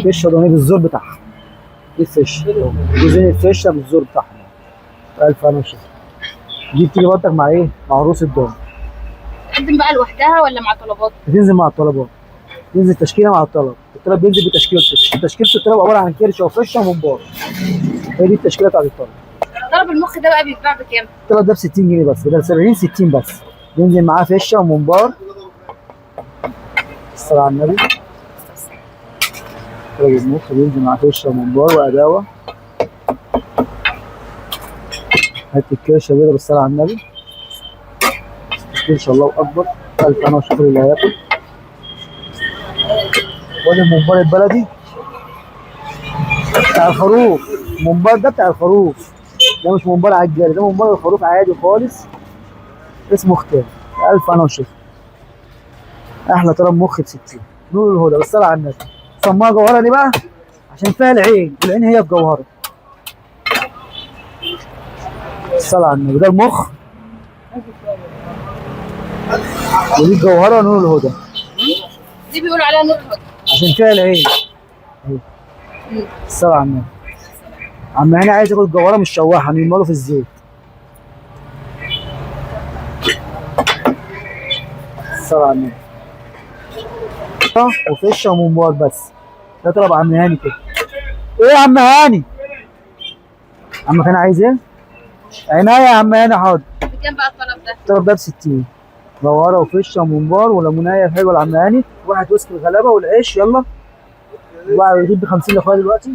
فشه ضاني بالزور بتاعها. دي الفشه، جوزين الفشه بالزور بتاعها. الف هنا وشفا. دي بتيجي برضك مع ايه؟ مع عروس الضاني. تقدم بقى لوحدها ولا مع طلبات؟ بتنزل مع الطلبات، تنزل تشكيله مع الطلب. الطلب بينزل بتشكيلته، تشكيله الطلب عبارة عن كرشه وفشه وممبار. هي دي التشكيلة بتاعت الطلب. طلب المخ ده بقى بيتباع بكام؟ الطلب ده ب 60 جنيه بس، بدل 70 60 بس. بينزل معاه فشه وممبار. الصلاة على النبي. طلب المخ بينزل معاه فشه وممبار وأداوة. هات الكرشه بيضة بالصلاة على النبي. الكرشه الله اكبر، الف انا وشكر اللي هياكل. وادي الممبار البلدي بتاع الخروف. الممبار ده بتاع الخروف، ده مش ممبار عجالي، ده ممبار الخروف عادي خالص، اسمه ختام. الف انا وشكر. احلى طلب مخ ب 60. نور الهدى بالصلاة على النبي. سماها جوهره ليه بقى؟ عشان فيها العين، والعين هي الجوهرة. الصلاة على النبي. ده المخ ودي الجوهرة نور الهدى. دي بيقولوا عليها نور الهدى عشان فيها العين. الصلاة على النبي. عم هنا عايز ياكل الجوهرة مش شواحه، نرميها في الزيت. الصلاة على النبي. وفشه وممبار بس. ده طلب عم هاني كده. ايه يا عم هاني؟ عم كان عايز ايه؟ عينيا يا عم هاني. حاضر. بكام بقى الطلب ده؟ الطلب ده ب 60. جوهره وفشه وممبار وليمونيه حلوة لعم هاني، واحد وسط الغلابة والعيش. يلا واحد يجيب ب 50 لاخويا دلوقتي.